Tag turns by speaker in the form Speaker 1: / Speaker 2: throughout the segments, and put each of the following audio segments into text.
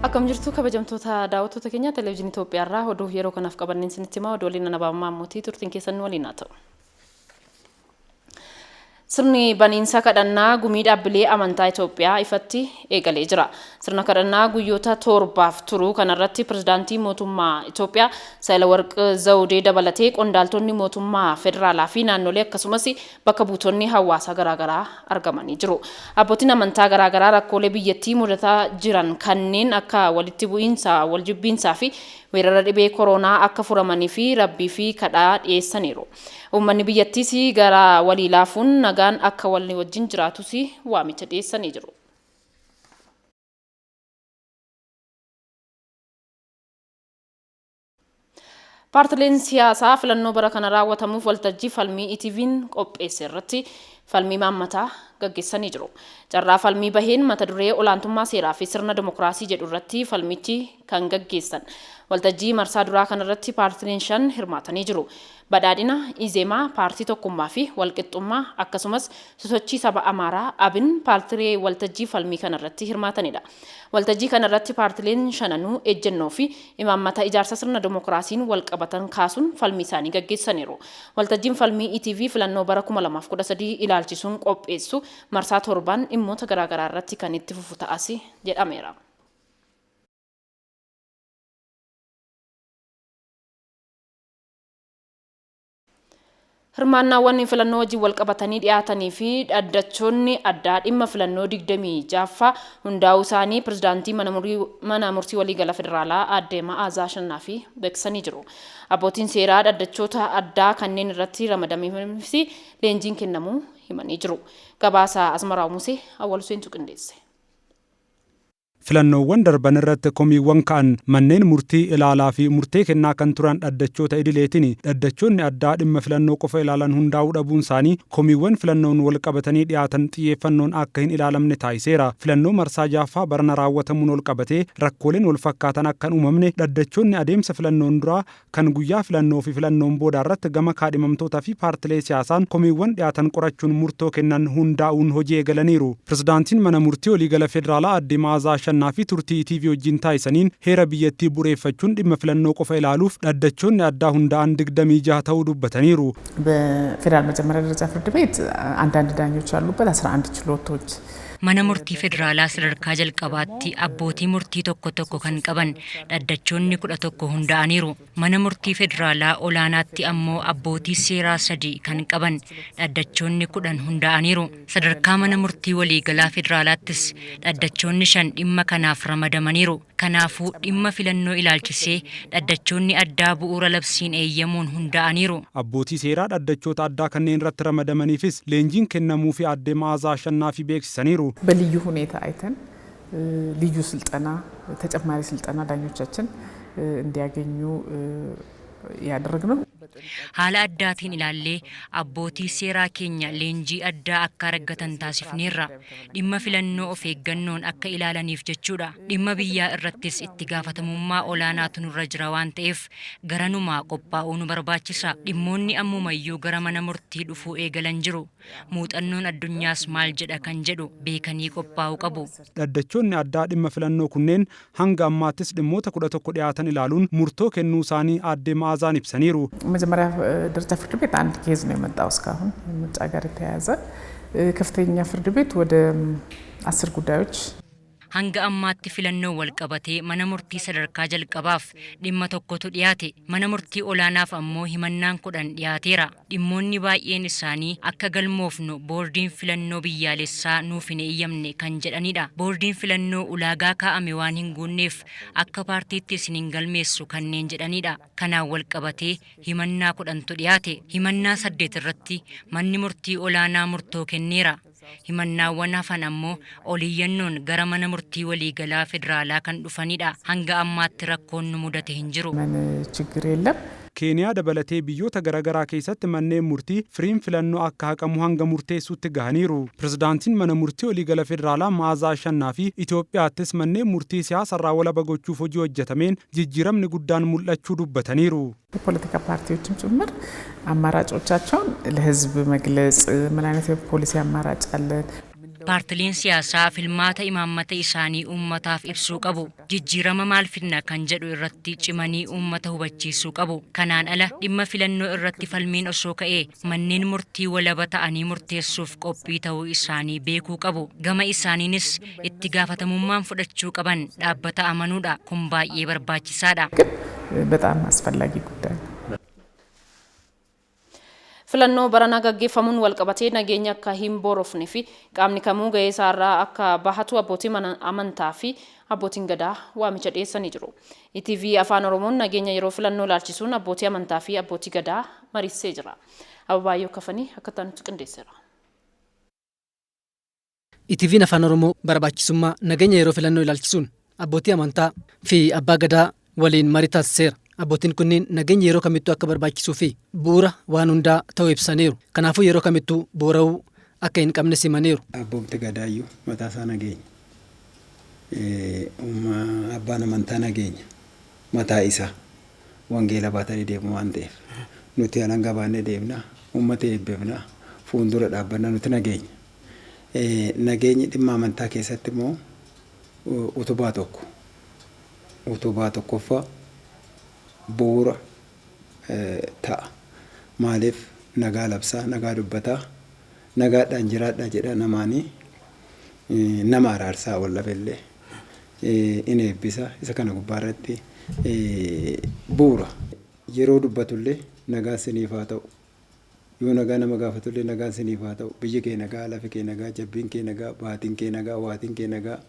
Speaker 1: Akkam jirtu kabajamtoota daawwattoota keenya televezyiinii Itoophiyaarraa oduu yeroo kanaaf qabanneen isinitti himaa oduu waliin Anabaa Maammotii turtiin keessan nu waliin haa ta'u. Sirni baniinsa kadhannaa gumii dhaabbilee amantaa Itoophiyaa ifatti eegalee jira. Sirna kadhannaa guyyoota torbaaf turu kanarratti pirezidaantii mootummaa Itoophiyaa Saahilawarq Zawudee dabalatee qondaaltonni mootummaa federaalaa fi naannolee akkasumas bakka buutonni hawaasaa garaagaraa argamanii jiru. Abbootiin amantaa garaagaraa rakkoolee biyyattii mudataa jiran kanneen akka walitti bu'iinsa, waljibbiinsaa fi weerara dhibee koronaa akka furamanii fi rabbii fi kadhaa dhiyeessaniiru. Uummanni biyyattiis gara walii laafuun nagaan akka walii wajjin jiraatus waamicha dhiyeessanii jiru. Paartileen siyaasaa filannoo bara kana raawwatamuuf waltajjii falmii ETV'n qopheesse irratti falmii maammataa gaggeessanii jiru. Carraa falmii baheen mata duree olaantummaa seeraa fi sirna dimokiraasii jedhu irratti falmichi kan gaggeessan. Waltajjii marsaa duraa kanarratti paartileen 5 hirmaatanii jiru. Badhaadhina, Izeemaa, Paartii Tokkummaa fi Walqixxummaa akkasumas sosochii saba Amaaraa Abin paartilee waltajjii falmii kanarratti hirmaatanidha. Waltajjii kanarratti paartileen shananuu ejjennoo fi imaammata ijaarsa sirna dimokiraasiin walqabatan kaasuun falmii isaanii gaggeessaniiru. Waltajjiin falmii ETV filannoo bara 2013 ilaalchisuun qopheessu marsaa torbaan dhimmoota garaagaraa irratti kan itti fufu ta'as jedhameera. Hirmaannaawwan filannoo wajjin wal qabatanii dhiyaatanii fi dhaddachoonni addaa dhimma filannoo 26ffaa hundaa'uu isaanii pirezidaantii mana murtii waliigala federaalaa aadde Ma'aazaa Ashannaafi beeksisanii jiru. Abbootiin seeraa dhaddachoota addaa kanneen irratti ramadamaniifis leenjiin kennamuu himanii jiru. Gabaasa Asmaraa Musee Awwal Huseentu qindeesse.
Speaker 2: Filannoowwan darban irratti komiiwwan ka'an manneen murtii ilaalaa fi murtee kennaa kan turan dhaddachoota idileetiin dhaddachoonni addaa dhimma filannoo qofa ilaalan hundaa'uu dhabuun isaanii komiiwwan filannoon wal qabatanii dhiyaatan xiyyeeffannoon akka hin ilaalamne taasiseera. Filannoo marsaa jaaffaa barana raawwatamuun wal qabatee rakkooleen wal fakkaatan akka hin uumamne dhaddachoonni adeemsa filannoon duraa kan guyyaa filannoo fi filannoon boodaa irratti gama kaadhimamtootaa fi paartilee siyaasaan komiiwwan dhiyaatan qorachuun murtoo kennan hundaa'uun hojii eegalaniiru. Pirezidaantiin mana murtii waliigala federaalaa aadde Ma'aazaa Ashannaa fi turtii ETV wajjin taasisaniin heera biyyattii bu'uureffachuun dhimma filannoo qofa ilaaluuf dhaddachoonni addaa hundaa'an 26 ta'uu dubbataniiru.
Speaker 3: በፌዴራል መጀመሪያ ደረጃ ፍርድ ቤት አንዳንድ ዳኞች ያሉበት 11 ችሎቶች
Speaker 4: Mana murtii federaalaa sadarkaa jalqabaatti abbootii murtii tokko tokko kan qaban dhaddachoonni 11 hundaa'aniiru. Mana murtii federaalaa olaanaatti ammoo abbootii seeraa 3 kan qaban dhaddachoonni 10 hundaa'aniiru. Sadarkaa mana murtii waliigalaa federaalaattis dhaddachoonni 5 dhimma kanaaf ramadamaniiru. Kanaafuu dhimma filannoo ilaalchisee dhaddachoonni addaa bu'uura labsiin eeyyamuun hundaa'aniiru.
Speaker 2: Abbootii seeraa dhaddachoota addaa kanneen irratti ramadamaniifis leenjiin kennamuu fi aadde Ma'aazaa Ashannaa fi beeksisaniiru.
Speaker 3: በልዩ ሁኔታ አይተን ልዩ ስልጠና ተጨማሪ ስልጠና ዳኞቻችን እንዲያገኙ ያደረግነው።
Speaker 4: Haala addaatiin ilaallee abbootii seeraa keenya leenjii addaa akka argatan taasifneerra. Dhimma filannoo of eeggannoon akka ilaalaniif jechuudha. Dhimma biyyaa irrattis itti gaafatamummaa olaanaatu nurra jira waan ta'eef garanumaa qophaa'uu nu barbaachisa. Dhimmoonni ammumayyuu gara mana murtii dhufuu eegalan jiru. Muuxannoon addunyaas maal jedha kan jedhu beekanii qophaa'uu qabu.
Speaker 2: Dhaddachoonni addaa dhimma filannoo kunneen hanga ammaattis dhimmoota 11 dhiyaatan ilaaluun murtoo kennuu isaanii aadde Ma'aazaan ibsaniiru.
Speaker 3: መጀመሪያ ደረጃ ፍርድ ቤት አንድ ኬዝ ነው የመጣው እስካሁን ምርጫ ጋር የተያያዘ። ከፍተኛ ፍርድ ቤት ወደ 10 ጉዳዮች
Speaker 4: Hanga ammaatti filannoo wal qabatee mana murtii sadarkaa jalqabaaf dhimma tokkotu dhiyaate. Mana murtii olaanaaf ammoo himannaan 10 dhiyaateera. Dhimmoonni baay'een isaanii akka galmoofnu boordiin filannoo biyyaalessaa nuuf hin eeyyamne kan jedhanidha. Boordiin filannoo ulaagaa kaa'ame waan hin guunneef akka paartiitti isin hin galmeessu kanneen jedhanidha. Kanaan wal qabatee himannaa 10tu dhiyaate. Himannaa 8 irratti manni murtii olaanaa murtoo kenneera. Himannaawwan hafan ammoo oliyyannoon gara mana murtii waliigalaa federaalaa kan dhufanidha. Hanga ammaatti rakkoon nu mudate hin jiru.
Speaker 3: ችግር የለም።
Speaker 2: Keeniyaa dabalatee biyyoota garaagaraa keessatti manneen murtii firiin filannoo akka haqamu hanga murteessuutti gahaniiru. Pirezidaantiin mana murtii waliigala federaalaa Ma'aazaa Ashannaa fi Itoophiyaattis manneen murtii siyaasarraa walaba gochuuf hojii hojjetameen jijjiiramni guddaan mul'achuu dubbataniiru.
Speaker 3: የፖለቲካ ፓርቲዎችም ጭምር አማራጮቻቸውን ለሕዝብ መግለጽ ምን አይነት የፖሊሲ አማራጭ አለን፣
Speaker 4: Paartileen siyaasaa filmaata imaammata isaanii uummataaf ibsuu qabu. Jijjiirama maal fidna kan jedhu irratti cimanii uummata hubachiisuu qabu. Kanaan ala dhimma filannoo irratti falmiin osoo ka'ee manneen murtii walaba ta'anii murteessuuf qophii ta'uu isaanii beekuu qabu. Gama isaaniinis itti gaafatamummaan fudhachuu qaban dhaabbata amanuudha. Kun baay'ee barbaachisaadha.
Speaker 3: ግን በጣም አስፈላጊ ጉዳይ ነው።
Speaker 1: Filannoo baranaa gaggeeffamuun walqabatee nageenya akka hin boorofne fi qaamni kamuu gahee isaarraa akka bahatu abbootii amantaa fi abbootiin gadaa waamicha dhiyeessanii jiru. ETV Afaan Oromoon nageenya yeroo filannoo ilaalchisuun abbootii amantaa fi abbootii gadaa mariisisee jira. Ababaayyoo Kafanii akka ta'anitti qindeesseera.
Speaker 5: ETV'n Afaan Oromoo barbaachisummaa nageenya yeroo filannoo ilaalchisuun abbootii amantaa fi abbaa gadaa waliin marii taasiseera. Abbootiin kunneen nageenya yeroo kamittuu akka barbaachisuu fi bu'uura waan hundaa ta'uu ibsaniiru. Kanaafuu yeroo kamittuu boora'uu akka hin qabne simaniiru.
Speaker 6: Abboomti gadaayyuu mataa isaa nageenya. Abbaan amantaa nageenya mataa isaa wangeela baatanii deemu waan ta'eef, nuti alangaa baannee deemna, uummata eebbifna, fuuldura dhaabbanna, nuti nageenya. Nageenyi dhimma amantaa keessatti immoo utubaa tokko, utubaa tokkoffaa, bu'uura ta'a. Maaliif? Nagaa labsaa, nagaa dubbataa, nagaadhaan jiraadhaa jedha, namaanii nama araarsaa, wal dhabellee in eebbisa. Isa kana gubbaarratti bu'uura. Yeroo dubbatullee nagaa siniif haa ta'u. Yoo nagaa nama gaafatullee nagaan siniif haa ta'u. Biyyi kee nagaa, lafi kee nagaa, jabbiin kee nagaa, baatiin kee nagaa, waatiin kee nagaa,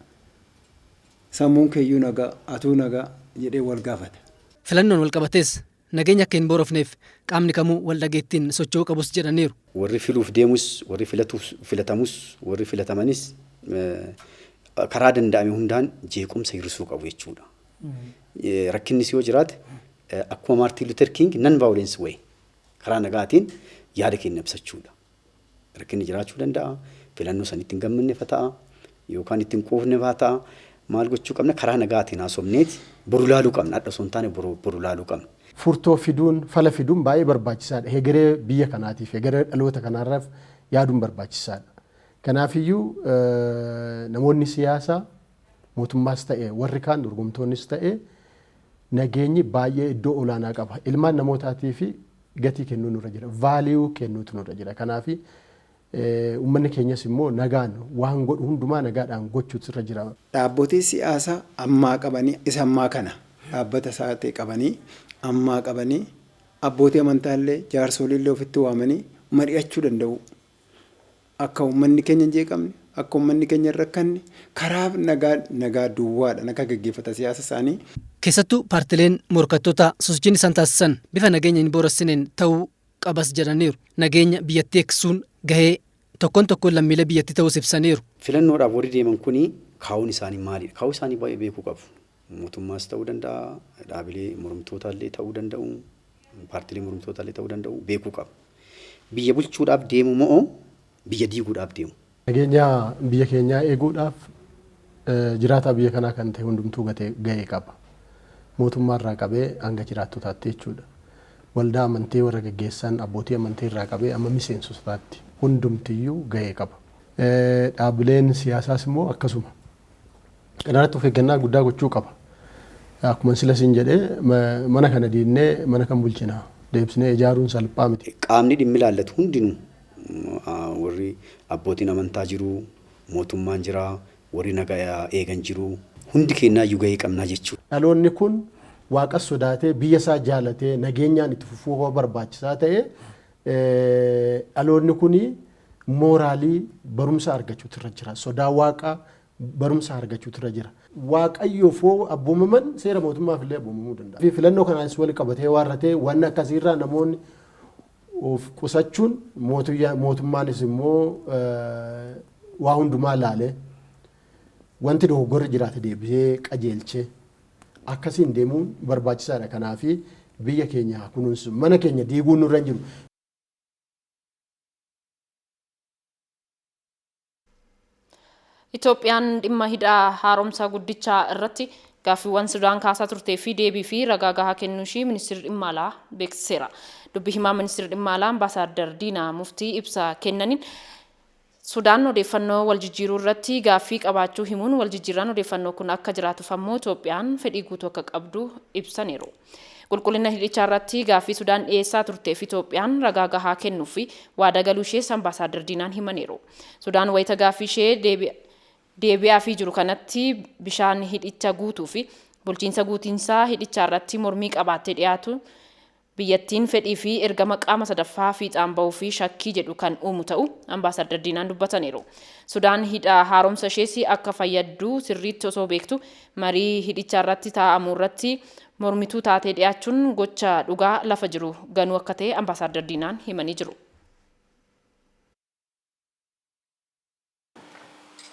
Speaker 6: sammuun keeyyuu nagaa, atuu nagaa jedhee wal gaafata.
Speaker 5: Filannoon wal qabatees nageenya akka hin boorofneef qaamni kamuu wal dhageettiin socho'uu qabus jedhaniiru.
Speaker 7: Warri filuuf deemus, warri filatamus, warri filatamanis karaa danda'ame hundaan jeequmsa hir'isuu qabu jechuudha. Rakkinnis yoo jiraate akkuma Maartiin Luuter King non violence way, karaa nagaatiin yaada keenya ibsachuudha. Rakkinni jiraachuu danda'a, filannoo san ittiin gammanne fa ta'a yookaan ittiin quufne fa ta'a. Maal gochuu qabna? Karaa nagaatiin haasofneeti boru laaluu qabna. Hadha osoo hin taane boru laaluu qabna.
Speaker 8: Furtoo fiduun, fala fiduun baay'ee barbaachisaadha. Hegeree biyya kanaatiif, hegeree dhaloota kanaarraaf yaaduun barbaachisaadha. Kanaafiyyuu namoonni siyaasaa mootummaas ta'e, warri kaan dorgomtoonnis ta'e, nageenyi baay'ee iddoo olaanaa qaba. Ilmaan namootaatii fi gatii kennuu nurra jira. Value kennuutu nurra jira. Kanaafi uummanni keenyas immoo nagaan waan godhu hundumaa nagaadhaan gochuutu irra jira.
Speaker 6: Dhaabbotii siyaasaa ammaa qabanii, isa ammaa kana dhaabbata isaa ta'e qabanii, ammaa qabanii, abbootii amantaallee jaarsoliillee ofitti waamanii mari'achuu danda'u. Akka uummanni keenya hin jeeqamne, akka uummanni keenya hin rakkanne, karaa nagaa, nagaa duwwaadha nagaa gaggeeffata siyaasa isaanii.
Speaker 5: Keessattuu paartileen morkattoota sosochiin isaan taasisan bifa nageenya hin booressineen ta'uu qabas jedhaniiru. Nageenya biyyattii eegsuun gahee tokkoon tokkoon lammiilee biyyattii ta'uus ibsaniiru.
Speaker 7: Filannoodhaaf warri deeman kuni kaa'uun isaanii maalidha? Kaa'uu isaanii baay'ee beekuu qabu. Mootummaas ta'uu danda'a, dhaabilee mormitootaallee ta'uu danda'u, paartilee mormitootaallee ta'uu danda'u, beekuu qabu. Biyya bulchuudhaaf deemu moo biyya diiguudhaaf deemu?
Speaker 8: Nageenya biyya keenyaa eeguudhaaf jiraataa biyya kanaa kan ta'e hundumtuu gahee qaba. Mootummaa irraa qabee hanga jiraattotaatti jechuudha. Waldaa amantii warra gaggeessan, abbootii amantii irraa qabee amma miseensotaatti hundumtiyyuu gahee qaba. Dhaabbileen siyaasaas immoo akkasuma. Kanarratti of eeggannaa guddaa gochuu qaba. Akkuma sila siin jedhee, mana kana diinnee mana kan bulchina deebisnee ijaaruun salphaa miti.
Speaker 7: Qaamni dhimmi ilaallatu hundinuu, warri abbootiin amantaa jiru, mootummaan jira, warri nagaa eegan jiru, hundi keenyaayyuu gahee qabnaa jechuudha.
Speaker 8: Dhaloonni kun waaqa sodaatee, biyya isaa jaalatee, nageenyaan itti fufuu barbaachisaa ta'e, dhaloonni kun mooraalii barumsa argachuutu irra jira. Sodaa waaqaa barumsa argachuutu irra jira. Waaqayyoof hoo abboomaman seera mootummaaf illee abboomamuu danda'a. Filannoo kanaanis wal qabatee waarratee waan akkasiirraa namoonni of qusachuun, mootummaanis immoo waa hundumaa laalee, wanti dogoggorri jiraate deebisee qajeelchee akkasiin deemuun barbaachisaadha. Kanaafi biyya keenya kunuunsu, mana keenya diiguun nurra hin jiru.
Speaker 1: Itoophiyaan dhimma hidha haaromsaa guddichaa irratti gaaffiiwwan Sudaan kaasaa turtee fi deebii fi ragaa gahaa kennuu ishii ministeerri dhimma alaa beeksiseera. Dubbi himaa ministeerri dhimma alaa Ambaasaadder Diinaa Muftii ibsa kennaniin Sudaan odeeffannoo wal jijjiiruu irratti gaaffii qabaachuu himuun, wal jijjiirraan odeeffannoo kun akka jiraatuuf ammoo Itoophiyaan fedhii guutuu akka qabdu ibsaniiru. Qulqullina hidhichaa irratti gaaffii Sudaan dhiyeessaa turteef Itoophiyaan ragaa gahaa kennuu fi waadaa galuu ishees Ambaasaadar Diinaan himaniiru. Sudaan wayita gaaffii ishee deebi'aafii jiru kanatti bishaan hidhicha guutuu fi bulchiinsa guutiinsaa hidhichaa irratti mormii qabaattee dhiyaatu biyyattiin fedhii fi ergama qaama sadaffaa fiixaan bahuu fi shakkii jedhu kan uumu ta'u Ambaasaadar Diinaan dubbataniiru. Sudaan hidha haaromsa ishees akka fayyaddu sirriitti osoo beektu marii hidhicha irratti taa'amu irratti mormituu taatee dhiyaachuun gocha dhugaa lafa jiru ganuu akka ta'e Ambaasaadar Diinaan himanii jiru.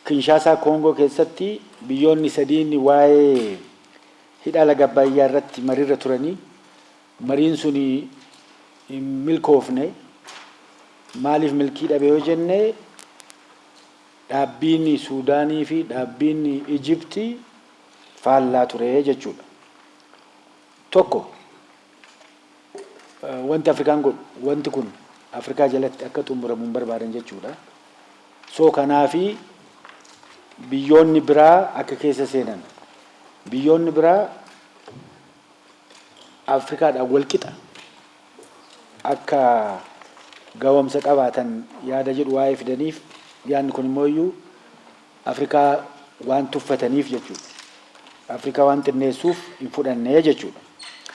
Speaker 9: Kinshaasaa Koongoo keessatti biyyoonni sadiin waa'ee hidha laga Abbayyaa irratti mariirra turanii, mariin sun hin milkoofne. Maaliif milkii dhabe yoo jenne, dhaabbiin Suudaanii fi dhaabbiin Ijiptii faallaa ture jechuudha. Tokko, wanti Afrikaan godhu, wanti kun Afrikaa jalatti akka xumuramu hin barbaadan jechuudha. So kanaafi biyyoonni biraa akka keessa seenan, biyyoonni biraa Afrikaadhaan walqixa akka gahumsa qabaatan yaada jedhu waa'ee fidaniif, yaadni kun immoo iyyuu Afrikaa waan tuffataniif jechuudha. Afrikaa waan xinneessuuf hin fudhanne jechuudha.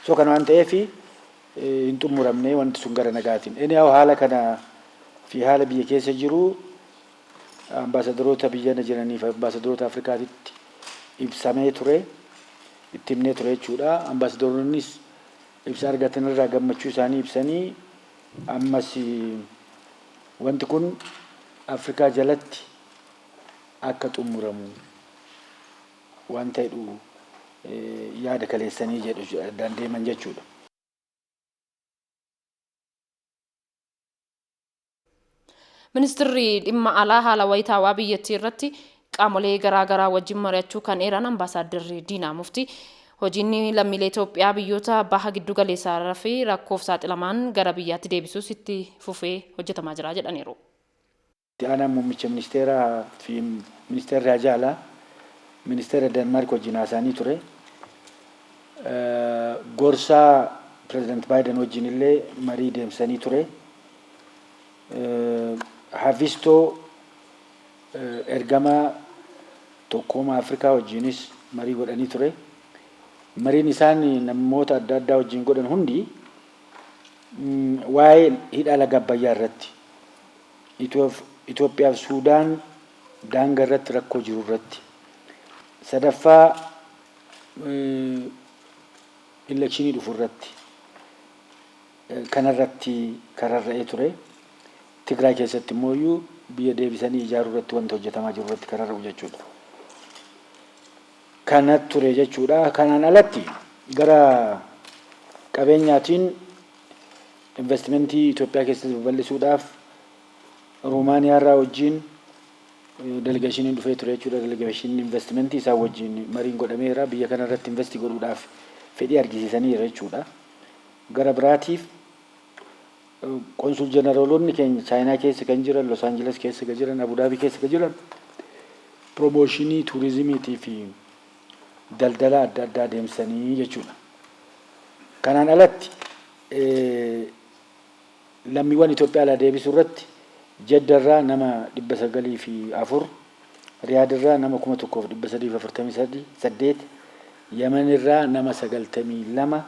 Speaker 9: So kana waan ta'eef hin xumuramne wanti sun gara nagaatiin. Anyhow, haala kana fi haala biyya keessa jiru ambaasadoroota biyya na jiraniif ambaasadoroota Afrikaatitti ibsamee ture. Itti himnee ture jechuudha. Ambaasadoroonnis ibsa argatan irraa gammachuu isaanii ibsanii, ammas wanti kun Afrikaa jalatti akka xumuramu waan ta'edhu yaada kaleessanii jedhu addaan deeman jechuudha.
Speaker 1: Ministirri dhimma alaa haala wayitaawaa biyyattii irratti qaamolee garaagaraa wajjin mari'achuu kan eeran Ambaasaaddarri Diinaa Mufti, hojiin lammiilee Itoophiyaa biyyoota baha giddu galeessaa fi rakkoof saaxilamaan gara biyyaatti deebisuus itti fufee hojjetamaa jira jedhaniiru.
Speaker 9: Itti aanaan muummicha ministeeraa fi ministeerri haajaa alaa ministeera Denmaark wajjin haasa'anii ture. Gorsaa Pireezidant Baayiden wajjin illee marii deemsisanii ture. Haavistoo ergamaa Tokkooma Afrikaa wajjinis marii godhanii ture. Mariin isaan namoota adda addaa wajjin godhan hundi waa'ee hidha laga Abbayyaa irratti, Itoophiyaa fi Suudaan daanga irratti rakkoo jiru irratti, sadaffaa elekshinii dhufu irratti, kanarratti kararra'ee ture. Tigraay keessatti immoo iyyuu biyya deebisanii ijaaruu irratti wanta hojjetamaa jiru irratti kararra'u jechuudha. Kana ture jechuudha. Kanaan alatti gara qabeenyaatiin investimentii Itoophiyaa keessatti babal'isuudhaaf Ruumaaniyaa irraa wajjin delegeeshiniin dhufee ture jechuudha. Delegeeshiniin investimentii isaan wajjin mariin godhameera. Biyya kana irratti investi godhuudhaaf fedhii argisiisaniira jechuudha. Gara biraatiif qonsul jeneraalonni keenya Chaayinaa keessa kan jiran, Los Angeles keessa kan jiran, Abu Dhaabii keessa kan jiran piroomooshinii turizimiitii fi daldala adda addaa deemsisanii jechuudha. Kanaan alatti lammiiwwan Itoophiyaa alaa deebisuu irratti Jedda irraa nama 904, Riyaad irraa nama 1348, Yemen irraa nama 92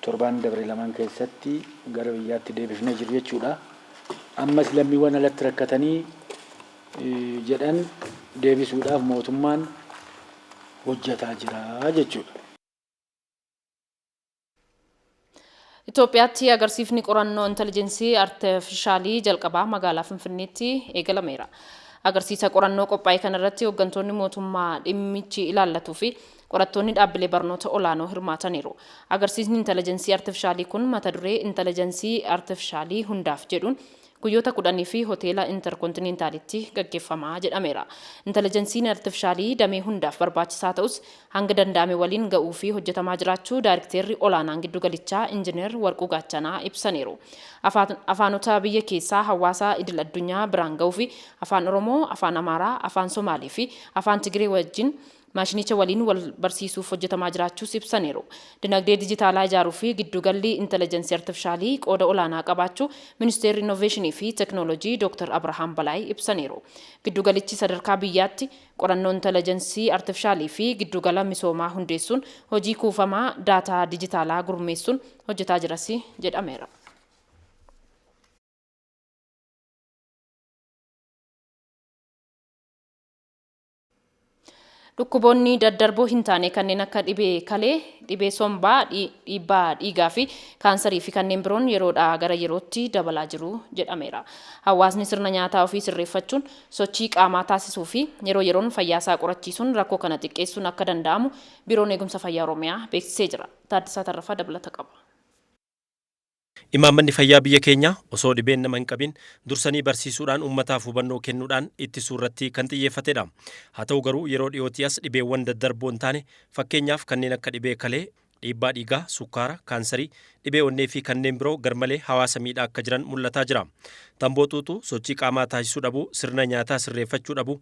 Speaker 9: torbaan dabre lamaan keessatti gara biyyaatti deebifnee jiru jechuudha. Ammas lammiiwwan alatti rakkatanii jedhan deebisuudhaaf mootummaan hojjetaa jira jechuudha.
Speaker 1: Itoophiyaatti agarsiifni qorannoo intelligensii artifishaalii jalqabaa magaalaa Finfinneetti eegalameera. Agarsiisa qorannoo qophaa'e kanarratti hooggantoonni mootummaa dhimmichi ilaallatuu fi qorattoonni dhaabbilee barnoota olaanoo hirmaataniiru. Agarsiisni intelligensii artifishaalii kun mata duree "Intelligensii artifishaalii hundaaf" jedhuun guyyoota 10 fi hoteela Interkontinentaalitti gaggeeffamaa jedhameera. Intelejensiin artifishaalii damee hundaaf barbaachisaa ta'us hanga danda'ame waliin ga'uu fi hojjetamaa jiraachuu Daayirikteerri olaanaan giddugalichaa Injiinar Warquu Gaachanaa ibsaniiru. Afaanota biyya keessaa hawaasa idil addunyaa biraan ga'uu fi Afaan Oromoo, Afaan Amaaraa, Afaan Somaalee fi Afaan Tigiree wajjin maashinicha waliin wal barsiisuuf hojjetamaa jiraachuus ibsaniiru. Dinagdee dijitaalaa ijaaruu fi giddugalli intelejensii artifishaalii qooda olaanaa qabaachuu Ministeerri Innoveeshinii fi Teknoolojii Dr. Abrahaam Balaay ibsaniiru. Giddugalichi sadarkaa biyyaatti qorannoo intelejensii artifishaalii fi giddugala misoomaa hundeessuun hojii kuufamaa daataa dijitaalaa gurmeessuun hojjetaa jiras jedhameera. Dhukkuboonni daddarboo hin taane kanneen akka dhibee kalee, dhibee sombaa, dhiibbaa dhiigaa fi kaansarii fi kanneen biroon yeroodhaa gara yerootti dabalaa jiru jedhameera. Hawaasni sirna nyaataa ofii sirreeffachuun sochii qaamaa taasisuu fi yeroo yeroon fayyaasaa qorachiisuun rakkoo kana xiqqeessuun akka danda'amu Biiroon Eegumsa Fayyaa Oromiyaa beeksisee jira. Taaddasaa Tarrafaa dabalata qaba.
Speaker 10: Imaammanni fayyaa biyya keenyaa osoo dhibeen nama hin qabin dursanii barsiisuudhaan uummataaf hubannoo kennuudhaan ittisuu irratti kan xiyyeeffatedha. Haa ta'u garuu yeroo dhiyootii as dhibeewwan daddarboo hin taane fakkeenyaaf kanneen akka dhibee kalee, dhiibbaa dhiigaa, sukkaara, kaansarii, dhibee onnee fi kanneen biroo garmalee hawaasa miidhaa akka jiran mul'ataa jira. Tamboo xuuxuu, sochii qaamaa taasisuu dhabuu, sirna nyaataa sirreeffachuu dhabuu,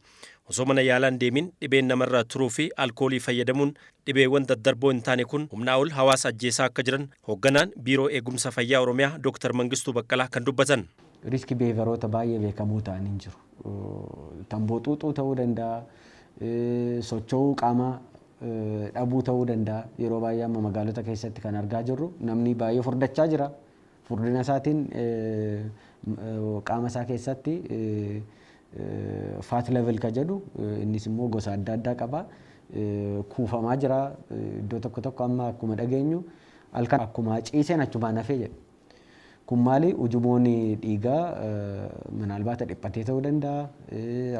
Speaker 10: osoo mana yaalaa hin deemin dhibeen namarra turuu fi alkoolii fayyadamuun dhibeewwan daddarboo hin taane kun humnaa ol hawaasa ajjeesaa akka jiran hoogganaan Biiroo Eegumsa Fayyaa Oromiyaa Dr. Mangistuu Baqqalaa kan dubbatan.
Speaker 11: Risk behavioroota baay'ee beekamoo ta'an hin jiru. Tamboo xuuxuu ta'uu danda'a, socho'uu qaamaa dhabuu ta'uu danda'a. Yeroo baay'ee amma magaalota keessatti kan argaa jirru namni baay'ee furdachaa jira. Furdina isaatiin qaama isaa keessatti fat level ka jedhu innis immoo gosa adda addaa qaba. Kuufamaa jira. Iddoo tokko tokko amma akkuma dhageenyu halkan akkuma ciiseen achumaan hafee jedhu. Kun maali? Ujumoon dhiigaa minaalbaata dhiphatee ta'uu danda'a.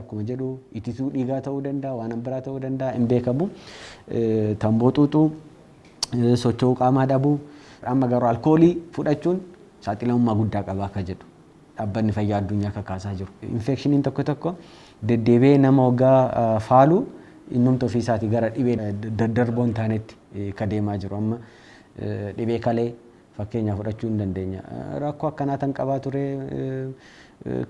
Speaker 11: Akkuma jedhu itituu dhiigaa ta'uu danda'a, waan biraa ta'uu danda'a, hin beekamu. Tamboo xuuxuu, socho'uu qaamaa dhabuu, amma garuu alkoolii fudhachuun saaxilamummaa guddaa qaba akka jedhu dhaabbanni fayyaa addunyaa kakaasaa jiru. Infekshiniin tokko tokko deddeebi'ee nama waggaa faalu innumti ofii isaatii gara dhibee daddarboo hin taanetti ka deemaa jiru. Amma dhibee kalee fakkeenya fudhachuu hin dandeenya. Rakkoo akkanaa tan qabaa ture,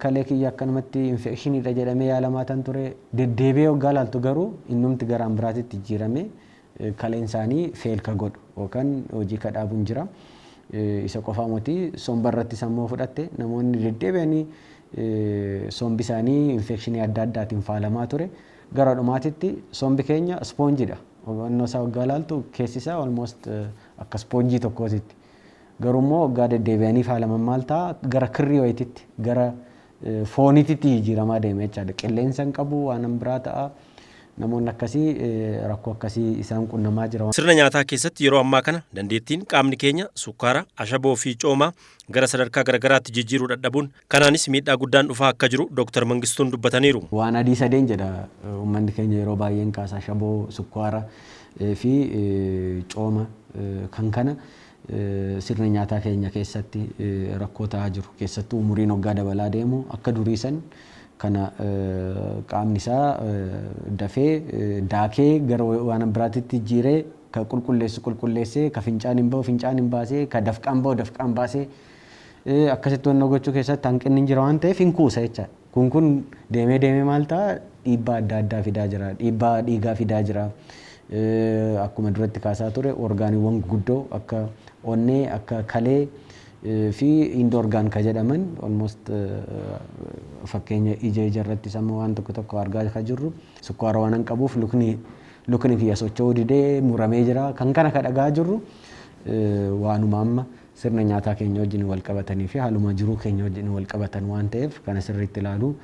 Speaker 11: kalee kiyya akkanumatti infekshiniidha jedhamee yaalamaa tan ture, deddeebi'ee waggaa laaltu garuu innumti garaan biraatitti jijjiiramee kaleen isaanii fail ka godhu yookaan hojii ka dhaabu hin jira. Isa qofaa miti, somba irratti sammuu fudhatte namoonni deddeebi'anii sombi isaanii infekshinii adda addaatiin faalamaa ture. Gara dhumaatitti sombi keenya ispoonjiidha. Hubannoo isaa waggaa laaltu keessi isaa almost akka ispoonjii tokkootitti. Garuu immoo waggaa deddeebi'anii faalaman maal ta'a, gara kirrii wayititti, gara fooniititti jijjiiramaa deema jechaadha. Qilleensa hin qabu, waan biraa ta'a. Namoonni akkasii rakkoo akkasii isaan qunnamaa jira.
Speaker 10: Sirna nyaataa keessatti yeroo ammaa kana dandeettiin qaamni keenya sukkaara, ashaboo fi coomaa gara sadarkaa garagaraatti jijjiiruu dadhabuun kanaanis miidhaa guddaan dhufaa akka jiru Dr. Mangistuun dubbataniiru.
Speaker 11: Waan adii sadeen jedha uummanni keenya yeroo baay'een kaasa, ashaboo, sukkaara fi cooma kan kana sirna nyaataa keenya keessatti rakkoo ta'aa jiru. Keessattuu umuriin waggaa dabalaa deemu akka durii san kana qaamni isaa dafee daakee gara waan biraatitti jijjiiree ka qulqulleessu qulqulleessee, ka fincaan hin ba'u fincaan hin baasee, ka dafqaan ba'u dafqaan baasee akkasitti wannoo gochuu keessatti hanqinni hin jira waan ta'eef hin kuusa jechaadha. Kun deemee deemee maal ta'a, dhiibbaa adda addaa fidaa jira. Dhiibbaa dhiigaa fidaa jira. Akkuma duratti kaasaa ture orgaaniiwwan guguddoo akka onnee, akka kalee fi end organ ka jedhaman almost fakkeenya ija irratti sammuu waan tokko tokko argaa ka jirru sukkaara waan hin qabuuf lukni kiyya socho'uu didee muramee jira. Kan kana ka dhagaa jirru waanuma amma sirna nyaataa keenya wajjin wal qabatanii fi haaluma jiruu keenya wajjin wal qabatan waan ta'eef kana sirriitti ilaaluu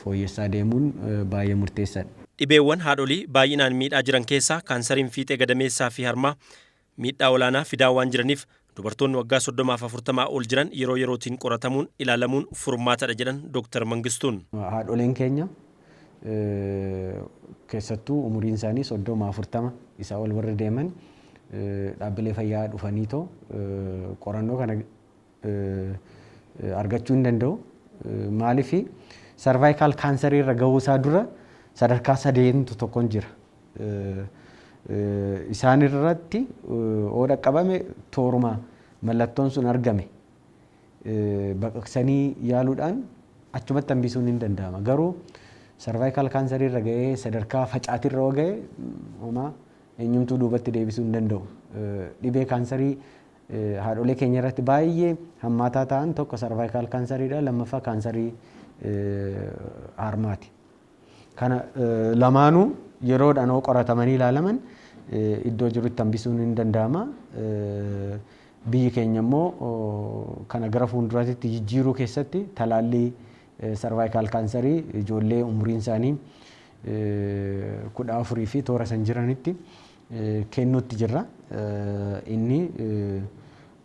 Speaker 11: fooyyessaa deemuun baay'ee murteessaadha.
Speaker 10: Dhibeewwan haadholii baay'inaan miidhaa jiran keessaa kaansariin fiixee gadameessaa fi harmaa miidhaa olaanaa fidaa waan jiraniif dubartoonni waggaa 30 fi 40 ol jiran yeroo yerootiin qoratamuun ilaalamuun furmaatadha jedhan Dr. Mangistuun.
Speaker 11: Haadholeen keenya keessattuu umuriin isaanii 30 40 isaa ol warri deeman dhaabbilee fayyaa dhufanii too qorannoo kana argachuu hin danda'u. Maaliif sarvaayikaal kaansarii irra gahuu isaa dura sadarkaa sadeentu tokkoon jira. Isaan irratti oo dhaqqabame tooruma mallattoon sun argame baqaqsanii yaaluudhaan achumatti hambisuun hin danda'ama. Garuu sarvaayikaal kaansarii irra gahee sadarkaa facaatirra yoo gahe homaa eenyumtuu duubatti deebisuu hin danda'u. Dhibee kaansarii haadholee keenya irratti baay'ee hammaataa ta'an tokko sarvaayikaal kaansariidha, lammaffaa kaansarii harmaati. Kana lamaanuu yeroodhaan yoo qoratamanii ilaalaman iddoo jirutti hambisuun hin danda'ama. Biyyi keenya immoo kana gara fuulduraatti jijjiiruu keessatti talaallii sarvaayikaal kaansarii ijoollee umuriin isaanii 14 fi toora san jiranitti kennuutti jirra. Inni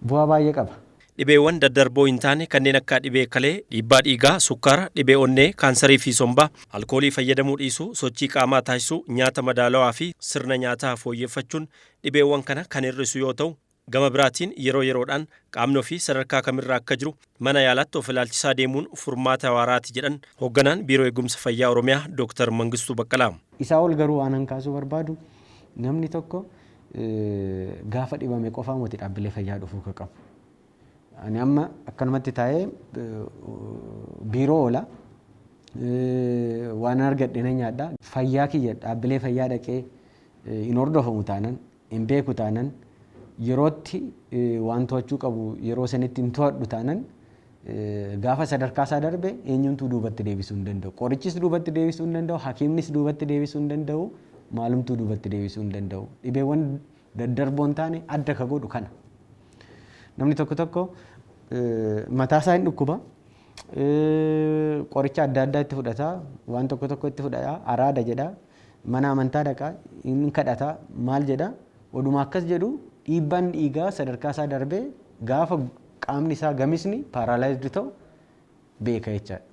Speaker 11: bu'aa baay'ee qaba.
Speaker 10: Dhibeewwan daddarboo hin taane kanneen akka dhibee kalee, dhiibbaa dhiigaa, sukkaara, dhibee onnee, kaansarii fi sombaa, alkoolii fayyadamuu dhiisuu, sochii qaamaa taasisuu, nyaata madaalawaa fi sirna nyaataa fooyyeffachuun dhibeewwan kana kan hir'isu yoo ta'u, gama biraatiin yeroo yeroodhaan qaamni ofii sadarkaa kamirra akka jiru mana yaalaatti of ilaalchisaa deemuun furmaata waaraati jedhan hoogganaan Biiroo Eegumsa Fayyaa Oromiyaa Dooktar Mangistuu Baqqalaa.
Speaker 11: Isaa ol garuu waan an kaasuu barbaadu namni tokko gaafa dhibame qofaa miti dhaabbilee fayyaa dhufuu ka qabu. Ani amma akkanumatti taa'ee biiroo oola. Waan argadhe nan nyaadha. Fayyaa kiyya dhaabbilee fayyaa dhaqee hin hordofamu taanan, hin beeku taanan, yerootti waan to'achuu qabu yeroo sanitti hin to'adhu taanan gaafa sadarkaa isaa darbe eenyumtuu duubatti deebisuu hin danda'u. Qorichis duubatti deebisuu hin danda'u, hakiimnis duubatti deebisuu hin danda'u, maalumtuu duubatti deebisuu hin danda'u. Dhibeewwan daddarboo hin taane adda ka godhu kana. Namni tokko tokko mataa isaa hin dhukkuba. Qoricha adda addaa itti fudhata, waan tokko tokko itti fudhata, araada jedha, mana amantaa dhaqa, hin kadhata, maal jedha. Oduma akkas jedhu dhiibbaan dhiigaa sadarkaa isaa darbee gaafa qaamni isaa gamisni paaraalaayizd ta'u beeka jechaadha.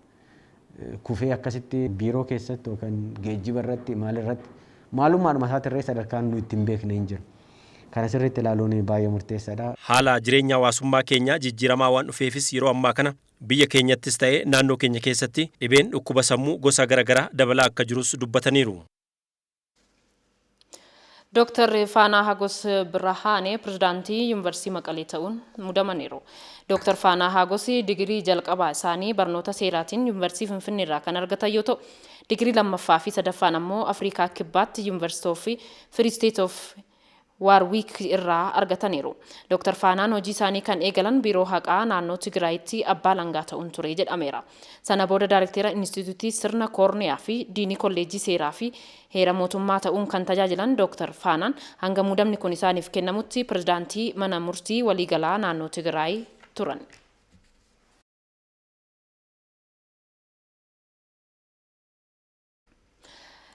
Speaker 11: Kufee akkasitti biiroo keessatti yookaan geejjiba irratti maal irratti maalummaadhuma isaatirree sadarkaan nu ittiin beekne hin jiru. Kana sirriitti ilaaluun baay'ee murteessaadha.
Speaker 10: Haala jireenya hawaasummaa keenyaa jijjiiramaa waan dhufeefis yeroo ammaa kana biyya keenyattis ta'ee naannoo keenya keessatti dhibeen dhukkuba sammuu gosa garaagaraa dabalaa akka jirus dubbataniiru.
Speaker 1: Dooktar Faanaa Hagos Birhaanee pirezidaantii Yuunivarsiitii Maqalee ta'uun muudamaniiru. Dooktar Faanaa Hagos digirii jalqabaa isaanii barnoota seeraatiin Yuunivarsiitii Finfinnee irraa kan argatan yoo ta'u, digirii lammaffaa fi sadaffaan ammoo Afrikaa Kibbaatti Yuunivarsiitii of Free State of Waarwiik irraa argataniiru. Dooktar Faanaan hojii isaanii kan eegalan Biiroo Haqaa naannoo Tigraayitti abbaa alangaa ta'uun ture jedhameera. Sana booda Daayirektera Inistituutii Sirna Koorniyaa fi Diinii Kolleejjii Seeraa fi Heera Mootummaa ta'uun kan tajaajilan Dooktar Faanaan hanga muudamni kun isaaniif kennamutti pirezidaantii mana murtii waliigalaa naannoo Tigraay turan.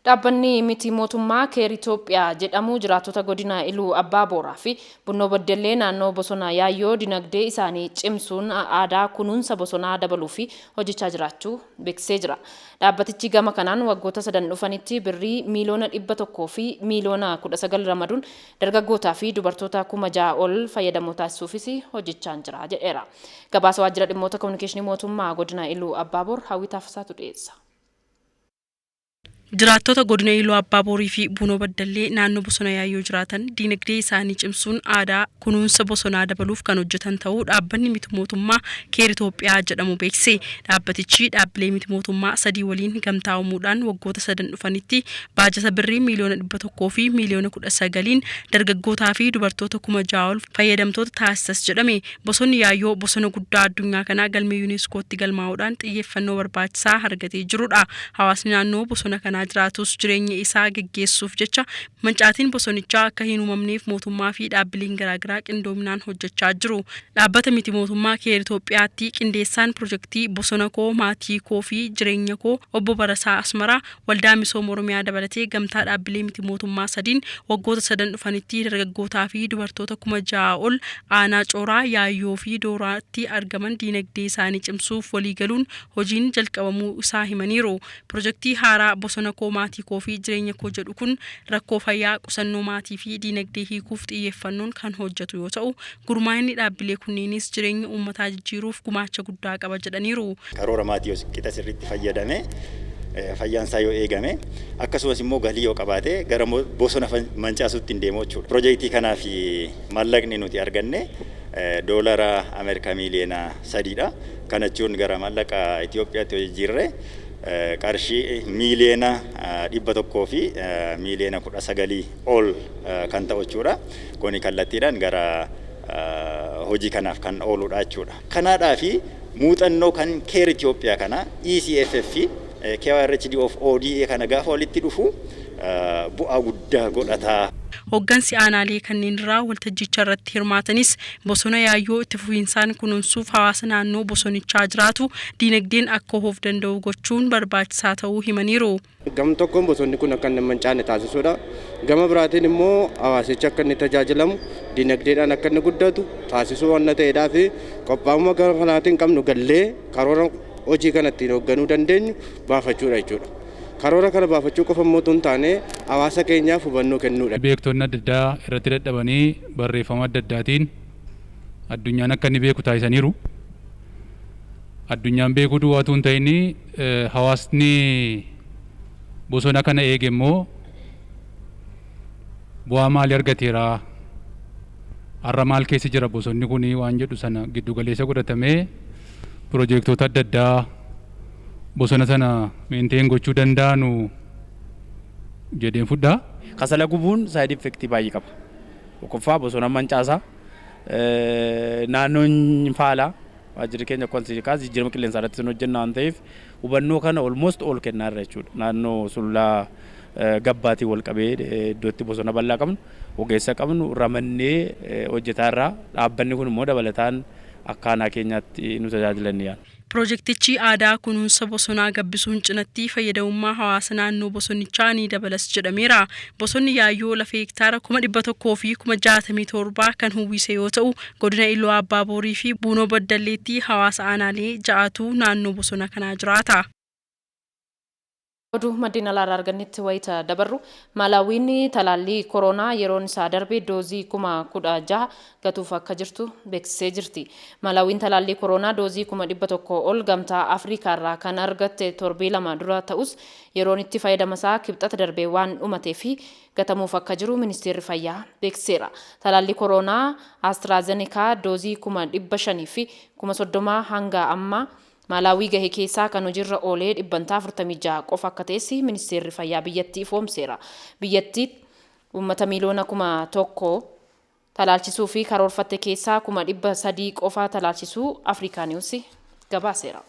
Speaker 1: Dhaabbanni miti mootummaa Keer Itoophiyaa jedhamu jiraattota godina Iluu Abbaa Booraa fi Bunnoo Beddellee naannoo bosona Yaayyoo dinagdee isaanii cimsuun aadaa kunuunsa bosonaa dabaluu fi hojjechaa jiraachuu beeksisee jira. Dhaabbatichi gama kanaan waggoota sadan dhufanitti birrii miiliyoona 100 fi miiliyoona 19 ramaduun dargaggootaa fi dubartoota 6,000 ol fayyadamoo taasisuufis hojjechaa jira jedheera. Gabaasa waajjira dhimmoota kominikeeshinii mootummaa godina Iluu Abbaa Boor Hawwii Taaffisaatu dhiyeessa.
Speaker 12: Jiraattota godina Iluu Abbaa Boorii fi Buunoo Baddallee naannoo bosona Yaayyoo jiraatan diinagdee isaanii cimsuun aadaa kunuunsa bosonaa dabaluuf kan hojjetan ta'uu dhaabbanni miti mootummaa Keer Itoophiyaa jedhamu beeksise. Dhaabbatichi dhaabbilee miti mootummaa sadii waliin gamtaa uumuudhaan waggoota sadan dhufanitti baajata birrii miiliyoona 100 fi miiliyoona 19n dargaggootaa fi dubartoota 6,000 ol fayyadamtoota taasisas jedhame. Bosonni Yaayyoo bosona guddaa addunyaa kanaa galmee UNESCOtti galmaa'uudhaan xiyyeeffannoo barbaachisaa argatee jirudha. Hawaasni naannoo bosona kanaa jiraatus jireenya isaa geggeessuuf jecha mancaatiin bosonichaa akka hin uumamneef mootummaa fi dhaabbileen garaagaraa qindoominaan hojjechaa jiru. Dhaabbata miti mootummaa Keer Itoophiyaatti qindeessaan pirojektii Bosona Koo Maatii Koo fi Jireenya Koo Obbo Barasaa Asmaraa Waldaa Misooma Oromiyaa dabalatee gamtaa dhaabbilee miti mootummaa sadiin waggoota sadan dhufanitti dargaggootaa fi dubartoota 6,000 ol aanaa Cooraa, Yaayyoo fi Dooraatti argaman diinagdee isaanii cimsuuf waliigaluun hojiin jalqabamuu isaa himaniiru. Pirojektii haaraa bosona Bosona Koo Maatii Koo fi Jireenya Koo jedhu kun rakkoo fayyaa, qusannoo maatii fi diinagdee hiikuuf xiyyeeffannoon kan hojjetu yoo ta'u, gurmaa'inni dhaabbilee kunneenis jireenya uummataa jijjiiruuf gumaacha guddaa qaba jedhaniiru.
Speaker 13: Karoora maatii yoo qixa sirriitti fayyadame, fayyaan isaa yoo eegame, akkasumas immoo galii yoo qabaate, gara bosona mancaasuutti hin deemu jechuudha. Piroojeektii kanaaf maallaqni nuti arganne doolara Ameerikaa miiliyoona 3dha. Kana jechuun gara maallaqa Itoophiyaatti yoo jijjiirre qarshii 119,000,000 ol kan ta'u jechuudha. Kuni kallattiidhaan gara hojii kanaaf kan ooludha jechuudha. Kanaadhaa fi muuxannoo kan CARE Itoophiyaa kana, ECFF fi KYRHD of ODA kana gaafa walitti dhufu bu'aa guddaa godhata.
Speaker 12: Hoggansi aanaalee kanneen irraa waltajjicha irratti hirmaatanis bosona Yaayyoo itti fufinsaan kunuunsuuf hawaasa naannoo bosonichaa jiraatu diinagdeen akka of danda'u gochuun barbaachisaa ta'uu himaniiru.
Speaker 14: Gam tokkoon bosonni kun akka inni hin mancaane taasisuudha. Gama biraatiin immoo hawaasichi akka inni tajaajilamu, diinagdeedhaan akka inni guddatu taasisuu waan ta'eedhaa fi qophaa'ummaa gara kanaatiin qabnu gallee karoora hojii kana ittiin hoogganuu dandeenyu baafachuudha jechuudha. Karoora kana baafachuu qofa immoo hin taane, hawaasa keenyaaf hubannoo kennuudha.
Speaker 15: Beektonni adda addaa irratti dadhabanii barreeffama adda addaatiin addunyaan akka inni beeku taasisaniiru. Addunyaan beekuu duwwaatu hin ta'in, hawaasni bosona kana eege immoo bu'aa maalii argateera, har'a maal keessa jira bosonni kun waan jedhu sana giddu galeessa godhatamee piroojeektoota adda addaa bosona sana maintain gochuu danda'anu jedheen fudhaa.
Speaker 16: Kasala gubuun side effect baay'ee qaba. Tokkoffaa, bosona mancaasaa, naannoon faalaa. Waajjirri keenya konsiikaas jijjiirama qilleensaa irratti sun hojjenna waan ta'eef, hubannoo kana almost all kennaa irra jechuudha. Naannoo sululaa gabbaatiin wal qabee iddoo itti bosona bal'aa qabnu, ogeessa qabnu ramannee hojjetaa irraa, dhaabbanni kun immoo dabalataan akka aanaa keenyaatti nu tajaajilan yaala.
Speaker 12: Piroojeektichi aadaa kunuunsa bosonaa gabbisuun cinatti fayyadamummaa hawaasa naannoo bosonichaa ni dabalas jedhameera. Bosonni Yaayyoo lafa hektaara 167,000 kan uwwise yoo ta'u, godina Iluu Abbaa Boorii fi Buunoo Baddalleetti hawaasa aanaalee ja'atu naannoo bosona kanaa jiraata.
Speaker 1: Oduu maddeen alaarraa argannetti wayita dabarru, Maalaawiin talaallii koronaa yeroon isaa darbe doozii 16,000 gatuuf akka jirtu beeksisee jirti. Maalaawiin talaallii koronaa doozii 100,000 ol Gamtaa Afriikaarraa kan argatte torbee 2 dura ta'us, yeroon itti fayyadama isaa Kibxata darbee waan dhumatee fi gatamuuf akka jiru ministeerri fayyaa beeksiseera. Talaallii koronaa Astraazenekaa doozii 530,000 hanga ammaa Maalaawii gahe keessaa kan hojiirra oolee 46% qofa akka ta'es ministeerri fayyaa biyyattii ifoomseera. Biyyattii uummata 1,000,000 talaalchisuu fi karoorfatte keessaa 300,000 qofa talaalchisuu Afrikaa Niwus gabaaseera.